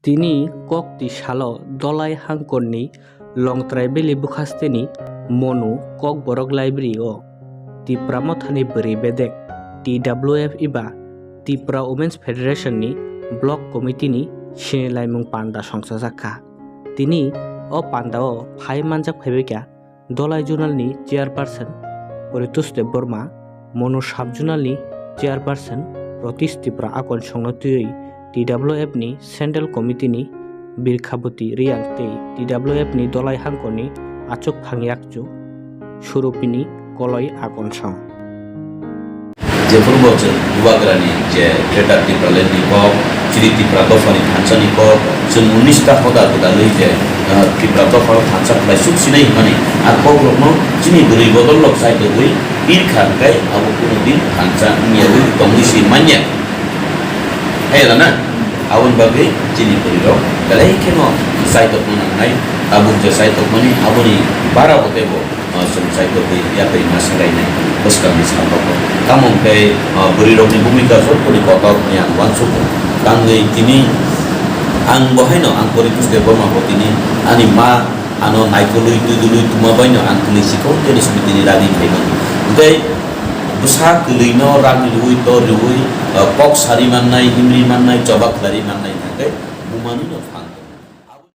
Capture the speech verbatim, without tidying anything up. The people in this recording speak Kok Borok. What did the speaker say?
Tini kok twi salo Dolai Hangkorni Longtrai Valley bwkhasteni Monu Kokborok Library o Tipra Mothani Bwrwi Bedek T W F eba Tipra Women's Federation ni Block Committee ni sinilaimung panda songchajak kha. Tini o panda o phai manjak phaibaikha Dolai Zonal ni Chairperson Paritosh Debbarma, Monu Sub Zonal ni Chairperson Ratish Tripura akon songno twiwi T W F ni Central Committee ni Birkhaboti Riyang tei T W F ni Dolai Hangkorni Achuk Phang Yakchu Surupini Koloi akon song. Jephuru bo chwng Bubagrani je Greater Tipraland ni kok, chini Tipra dophani thansa ni kok, chwng unis ta hoda gwdalwi je, ah, Tipra dophano thansa khlai suk sinai hwnmani, a kok rokno chini bwrwi bodol rok chai togwi pir kha hwnkhe abo kunu din thansa wngyawi tongwi si manya. Hai da na? Aboni bagwi chini bwrwi rok belai kheno chai tokma nangnai, tabuk je chai tokmani aboni bara bo teibo. Ah, chwng chai togwi yapri ma swlainai bwskangni sal rok. Tamo hwnkhe, ah, bwrwi rokni bhumika jottoni kotor ni ang uansukgo. Tangwi tini ang bo haino ang Paritosh Debbarma bo tini ani ma ano naikolwi twidulwi tuma baino ang kwlwi sikon tei simi tini ragwi phaimani. Tei bwsa kwlwino ragwi rwui tor rwui, ah, kok sari mannai, himri mannai, choba khlari mannai hwnkhe bumani no